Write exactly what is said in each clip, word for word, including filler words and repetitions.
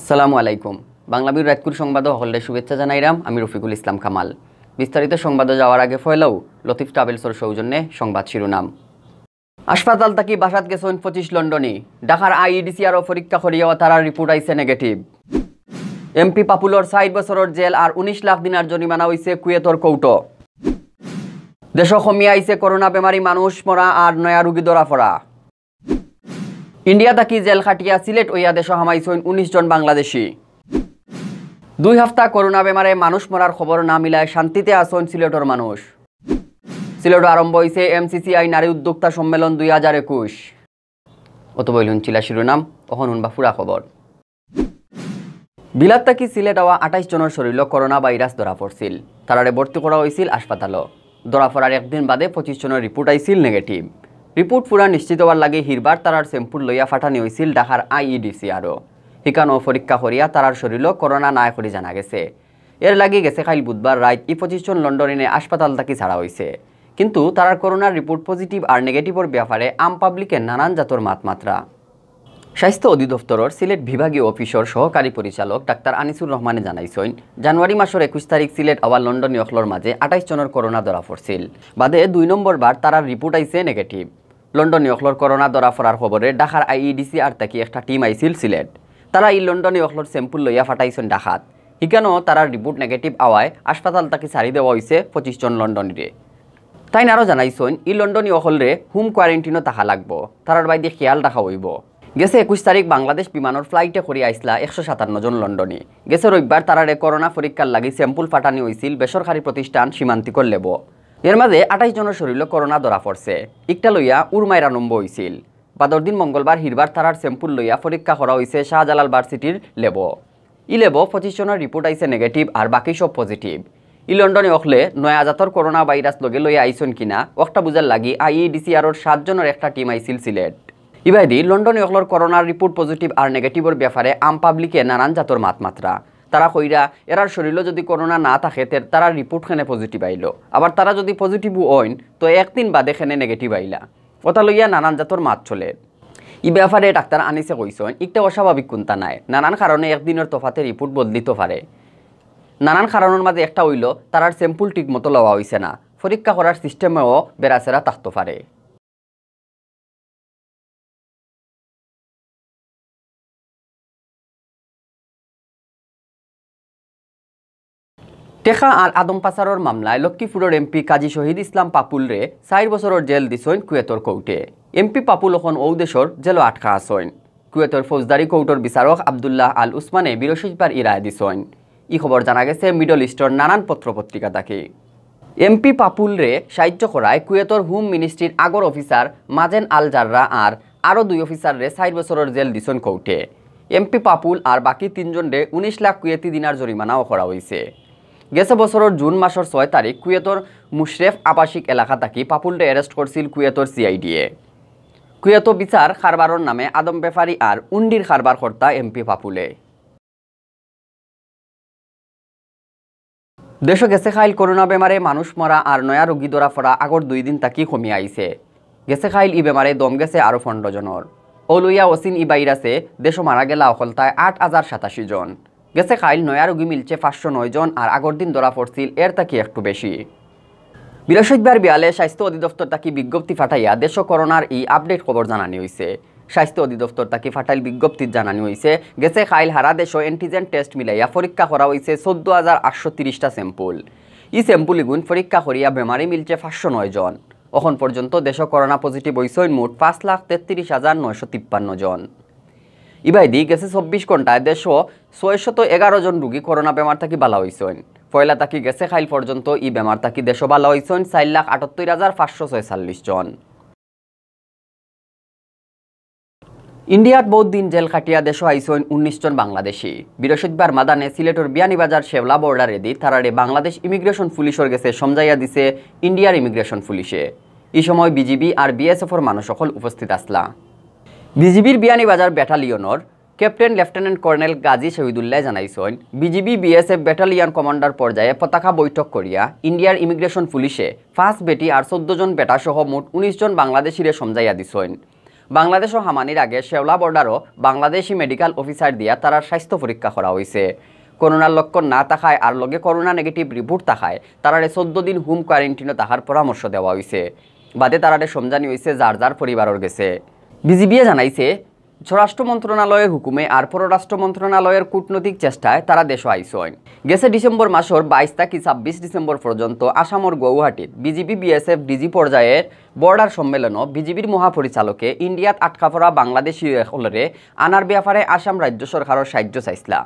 আসসালামু আলাইকুম। বাংলাবিউর রাইতকুর সংবাদো হকলরে শুভেচ্ছা জানাইরাম, আমি রফিকুল ইসলাম কামাল। বিস্তারিত সংবাদো যাওয়ার আগে ফয়লাউ লতিফ ট্রাভেলসর সৌজন্যে সংবাদ শিরোনাম। হাসপাতাল থাকি বাসাত গেছইন পঁচিশ লন্ডনী। ঢাকার আইইডিসিআরও পরীক্ষা করিয়াও তারার রিপোর্ট আইছে নেগেটিভ। এমপি পাপুলর চাইর বছরর জেল আর উনিশ লাখ দিনার জরিমানা অইছে কুয়েতর কোর্টো। দেশো কমিয়া আইছে করোনা বেমারি মানুষ মরা আর নয়া রুগী ধরা পড়া। ইন্ডিয়া থাকি জেল খাটিয়া সিলেট অইয়া দেশো হামাইছইন উনিশ জন বাংলাদেশি। দুই হাপ্তা করোনা বেমারে মানুষ মরার খবর না মিলায় শান্তিতে আছইন সিলেটর মানুষ। সিলেটো আরম্ভ অইছে এমসিসিআই নারী উদ্যোক্তা সম্মেলন দুই হাজার একুশ। অত বইলুন চিলা শিরোনাম, অখন হুনবা পুরা খবর। বিলাত থাকি সিলেট আওয়া আঠাইশ জনর শরীরো করোনা ভাইরাস ধরা পড়ছিল। তারারে ভর্তি করা অইছিল হাসপাতালো। ধরা পড়ার একদিন বাদে পঁচিশ জনর রিপোর্ট আইছিল নেগেটিভ। রিপোর্ট পুরা নিশ্চিত অওয়ার লাগি হিরবার তারার স্যাম্পল লইয়া ফাটানি অইছিল ঢাকার আইইডিসিআরও। হিকানো পরীক্ষা করিয়া তারার শরীরো করোনা নাই করি জানা গেছে। এর লাগি গেছে কাইল বুধবার রাইত ই পঁচিশ জন লন্ডনীরে হাসপাতাল থাকি ছাড়া অইছে। কিন্তু তারার করোনার রিপোর্ট পজিটিভ আর নেগেটিভর ব্যাপারে আম পাবলিকে নানান জাতর মাত মাতরা। স্বাস্থ্য অধিদপ্তরর সিলেট বিভাগীয় অফিসর সহকারী পরিচালক ডাক্তার আনিসুর রহমানে জানাইছইন, জানুয়ারি মাসর একুশ তারিখ সিলেট আওয়া লন্ডনী অকলর মাঝে আঠাইশ জনর করোনা ধরা পড়ছিল। বাদে দুই নম্বর বার তারার রিপোর্ট আইছে নেগেটিভ। লন্ডনী অকলর করোনা ধরা পড়ার খবরে ঢাকার আইইডিসিআর থাকি একটা টিম আইছিল সিলেট। তারা ই লন্ডনী অকলর স্যাম্পল লইয়া ফাটাইছইন ঢাকাত। হিকানো তারার রিপোর্ট নেগেটিভ আওয়ায় হাসপাতাল থাকি ছাড়ি দেওয়া অইছে পঁচিশ জন লন্ডনীরে। তাইন আরও জানাইছইন, ই লন্ডনী অকলরে হোম কোয়ারেন্টিনো থাকা লাগবো, তারার বাইদি খেয়াল রাখা অইবো। গেছে একুশ তারিখ বাংলাদেশ বিমানর ফ্লাইটে করি আইছলা একশো সাতান্ন জন লন্ডনী। গেছে রবিবার তারারে করোনা পরীক্ষার লাগি স্যাম্পল ফাটানি অইছিল বেসরকারি প্রতিষ্ঠান সীমান্তিকর লেবো। এর মাঝে আঠাইশ জনর শরীরো করোনা ধরা পড়ছে। একটা লইয়া উরমাইর আরম্ভ অইছিল। বাদর দিন মঙ্গলবার হিরবার তারার স্যাম্পল লইয়া পরীক্ষা করা অইছে শাহজালাল ভার্সিটির লেবো। ই লেবো পঁচিশ জনর রিপোর্ট আইছে নেগেটিভ আর বাকি সব পজিটিভ। ই লন্ডনী অকলে নয়া জাতর করোনা ভাইরাস লগে লইয়া আইছইন কিনা অকটা বুঝার লাগি আইইডিসিআরর সাত জনর একটা টিম আইছিল সিলেট। ইবাদি লন্ডনী অকলর করোনার রিপোর্ট পজিটিভ আর নেগেটিভর ব্যাপারে আম পাবলিকে নানান জাতর মাত মাতরা। তারা কইরা, এরার শরীরো যদি করোনা না থাকে, তে তারার রিপোর্ট কেনে পজিটিভ আইলো? আবার তারা যদি পজিটিভও অইন, তো একদিন বাদে কেনে নেগেটিভ আইলা? ওটা লইয়া নানান জাতর মাত চলে। ই ব্যাপারে ডাক্তার আনিসে কইছইন, ইকটা অস্বাভাবিক কুন্তা নাই। নানান কারণে একদিনর তফাতে রিপোর্ট বদলিতো পারে। নানান কারণর মাঝে একটা অইলো, তারার স্যাম্পল ঠিক মতো লওয়া অইছে না, পরীক্ষা করার সিস্টেমেও বেড়াছেড়া থাকতো পারে। টেকা আর আদম পাচারর মামলায় লক্ষ্মীপুরর এমপি কাজী শহীদ ইসলাম পাপুলরে চাইর বছরর জেল দিছইন কুয়েতর কোর্টে। এমপি পাপুল অখন অউ দেশর জেলো আটকা আছইন। কুয়েতর ফৌজদারি কোর্টর বিচারক আব্দুল্লাহ আল উসমানে বৃহস্পতিবার ই রায় দিছইন। ই খবর জানা গেছে মিডল ইস্টর নানান পত্র পত্রিকা থাকি। এমপি পাপুলরে সাহায্য করায় কুয়েতর হোম মিনিস্ট্রির আগর অফিসার মাজেন আল জাররা আর আরও দুই অফিসাররে চাইর বছরর জেল দিছইন কোর্টে। এমপি পাপুল আর বাকি তিনজনরে উনিশ লাখ কুয়েতি দিনার জরিমানাও করা অইছে। গেছে বছরর জুন মাসর ছয় তারিখ কুয়েতর মুশরেফ আবাসিক এলাকা থাকি পাপুলরে অ্যারেস্ট করছিল কুয়েতর সিআইডিয়ে। কুয়েতো বিচার কারবারর নামে আদম ব্যাপারী আর উন্ডির কারবার কর্তা এমপি পাপুলে। দেশো গেছে কাইল করোনা বেমারে মানুষ মরা আর নয়া রোগী ধরা পড়া আগর দুই দিন থাকি কমিয়া আইছে। গেছে কাইল ই বেমারে দম গেছে আরও পনরো জনর। অউ লইয়া অচিন ই ভাইরাসে দেশো মারা গেলা অকলতায় আট হাজার সাতাশি জন। গেছে কাইল নয়া রোগী মিলছে পাঁচশো নয় জন, আর আগর দিন ধরা পড়ছিল এর থাকি একটু বেশি। বৃহস্পতিবার বিয়ালে স্বাস্থ্য অধিদপ্তর থাকি বিজ্ঞপ্তি ফাটাইয়া দেশো করোনার ই আপডেট খবর জানানি অইছে। স্বাস্থ্য অধিদপ্তর থাকি ফাটাইল বিজ্ঞপ্তিত জানানি অইছে, গেছে কাইল হারা দেশো অ্যান্টিজেন টেস্ট মিলাইয়া পরীক্ষা করা অইছে চৌদ্দ হাজার আটশো তিরিশটা স্যাম্পল। ই স্যাম্পল ইগুন পরীক্ষা করিয়া বেমারি মিলছে পাঁচশো নয় জন। অখন পর্যন্ত দেশো করোনা পজিটিভ অইছইন মোট পাঁচ লাখ তেত্রিশ হাজার নয়শো তিপ্পান্ন জন। ইবাদি গেছে চব্বিশ ঘন্টায় দেশো ছয়শত এগারো জন রুগী করোনা বেমার থাকি বালা অইছইন। পয়লা থাকি গেছে কাইল পর্যন্ত ই বেমার থাকি দেশো বালা অইছইন চাইর লাখ আটাত্তর হাজার পাঁচশো ছয়চল্লিশ জন। ইন্ডিয়াত বউত দিন জেল খাটিয়া দেশো আইছইন উনিশ জন বাংলাদেশি। বৃহস্পতিবার মাদানে সিলেটর বিয়ানীবাজার শেওলা বর্ডারেদি তারারে বাংলাদেশ ইমিগ্রেশন পুলিশর গেছে সমঝাইয়া দিছে ইন্ডিয়ার ইমিগ্রেশন পুলিশে। ই সময় বিজিবি আর বিএসএফর মানুষ অকল উপস্থিত আছলা। বিজিবির বিয়ানীবাজার ব্যাটালিয়নর ক্যাপ্টেন লেফটেন্যান্ট কর্নেল গাজী শহীদুল্লায় জানাইছইন, বিজিবি বিএসএফ ব্যাটালিয়ন কমান্ডার পর্যায়ে পতাকা বৈঠক করিয়া ইন্ডিয়ার ইমিগ্রেশন পুলিশে পাঁচ বেটি আর চৌদ্দ জন বেটা সহ মোট উনিশ জন বাংলাদেশিরে সমঝাইয়া দিছইন। বাংলাদেশো হামানির আগে শেওলা বর্ডারো বাংলাদেশি মেডিকেল অফিসার দিয়া তারার স্বাস্থ্য পরীক্ষা করা অইছে। করোনার লক্ষণ না থাকায় আর লগে করোনা নেগেটিভ রিপোর্ট থাকায় তারারে চৌদ্দ দিন হোম কোয়ারেন্টিনো থাকার পরামর্শ দেওয়া অইছে। বাদে তারারে সমঝানি অইছে যার যার পরিবারর গেছে। বিজিবিয়ে জানাইছে, স্বরাষ্ট্র মন্ত্রণালয়র হুকুমে আর পররাষ্ট্র মন্ত্রণালয়র কূটনৈতিক চেষ্টায় তারা দেশো আইছইন। গেছে ডিসেম্বর মাসর বাইশ থাকি ছাব্বিশ ডিসেম্বর পর্যন্ত আসামর গুয়াহাটিত বিজিবি বিএসএফ ডিজি পর্যায়র বর্ডার সম্মেলনো বিজিবির মহাপরিচালকে ইন্ডিয়াত আটকা পড়া বাংলাদেশি অকলরে আনার ব্যাপারে আসাম রাজ্য সরকারর সাহায্য চাইছলা।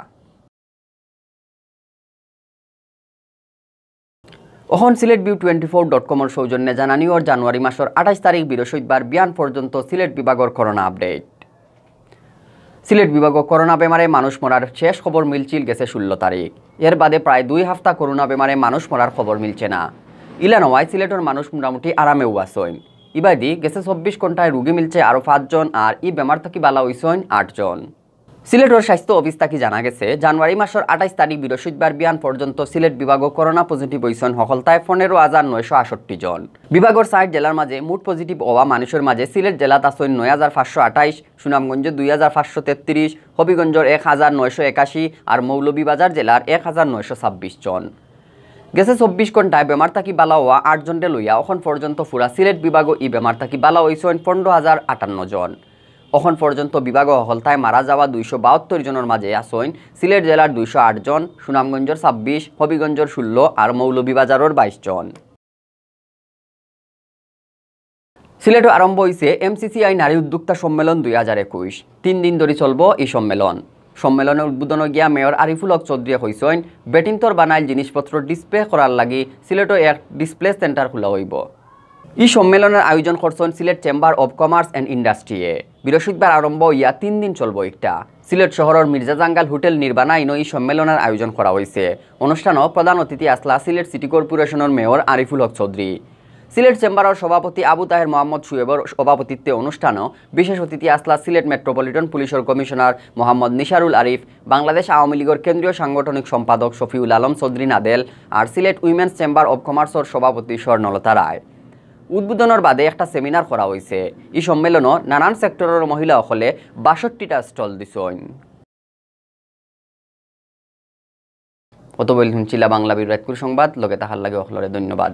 অখন Sylhet view twenty four dot কমর সৌজন্যে জানানি অর জানুয়ারি মাসর আঠাইশ তারিখ বৃহস্পতিবার বিয়ান পর্যন্ত সিলেট বিভাগর করোনা আপডেট। সিলেট বিভাগো করোনা বেমারে মানুষ মরার শেষ খবর মিলছিল গেছে ষোলো তারিখ। এর বাদে প্রায় দুই হাপ্তা করোনা বেমারে মানুষ মরার খবর মিলছে না। ইলান অওয়ায় সিলেটর মানুষ মোটামুটি আরামেউ আছইন। ইবাদি গেছে চব্বিশ ঘন্টায় রোগী মিলছে আরো পাঁচজন, আর ই বেমার থাকি বালা অইছইন আটজন। সিলেটর স্বাস্থ্য অফিস থাকি জানা গেছে, জানুয়ারি মাসর আঠাইশ তারিখ বৃহস্পতিবার বিয়ান পর্যন্ত সিলেট বিভাগো করোনা পজিটিভ অইছইন হকলতায় পনেরো হাজার নয়শো আটষট্টি জন। বিভাগর চাইর জেলার মাঝে মোট পজিটিভ অওয়া মানুষর মাঝে সিলেট জেলাত আছইন নয় হাজার পাঁচশো আঠাইশ, সুনামগঞ্জো দুই হাজার পাঁচশো তেত্রিশ, হবিগঞ্জর এক হাজার নয়শো একাশি আর মৌলভীবাজার জেলার এক হাজার নয়শো ছাব্বিশ জন। গেছে চব্বিশ ঘন্টায় বেমার থাকি বালা অওয়া আটজনরে লইয়া অখন পর্যন্ত পুরা সিলেট বিভাগো ই বেমার থাকি বালা অইছইন পনেরো হাজার আটান্ন জন। অখন পর্যন্ত বিভাগো হকলতায় মারা যাওয়া দুইশো বাহাত্তর জনর মাঝে আছইন সিলেট জেলার দুইশো আট জন, সুনামগঞ্জর ছাব্বিশ, হবিগঞ্জর ষোলো আর মৌলভীবাজারর বাইশ জন। সিলেটো আরম্ভ অইছে এমসিসিআই নারী উদ্যোক্তা সম্মেলন দুই হাজার একুশ। তিন দিন ধরি চলবো ই সম্মেলন। সম্মেলনর উদ্বোধনো গিয়া মেয়র আরিফুল হক চৌধুরীয়ে কইছইন, বেটিন্তর বানাইল জিনিসপত্র ডিসপ্লে করার লাগি সিলেটো এক ডিসপ্লে সেন্টার খোলা অইবো। ই সম্মেলনর আয়োজন করছইন Sylhet chamber of commerce and ইন্ডাস্ট্রিয়ে। বৃহস্পতিবার আরম্ভ অইয়া তিন দিন চলবো ইকটা। সিলেট শহরর মির্জা জাঙ্গাল হোটেল নির্বাণা ইনো ই সম্মেলনর আয়োজন করা অইছে। অনুষ্ঠানো প্রধান অতিথি আছলা সিলেট সিটি কর্পোরেশনর মেয়র আরিফুল হক চৌধুরী। সিলেট চেম্বারর সভাপতি আবু তাহের মোহাম্মদ শুয়েবর সভাপতিত্বে অনুষ্ঠানো বিশেষ অতিথি আছলা সিলেট মেট্রোপলিটন পুলিশর কমিশনার মোহাম্মদ নিশারুল আরিফ, বাংলাদেশ আওয়ামী লীগর কেন্দ্রীয় সাংগঠনিক সম্পাদক শফিউল আলম চৌধুরী নাদেল আর সিলেট উইমেন্স চেম্বার অব কমার্সর সভাপতি স্বর্ণলতা রায়। উদ্বোধনর বাদে একটা সেমিনার করা অইছে। ই সম্মেলনো নানান সেক্টরর মহিলা অকলে বাষট্টিটা স্টল দিছইন। অত বইল হুনছিলা বাংলা বিরাটকুর সংবাদ, লগে থাকার লাগি অকলরে ধন্যবাদ।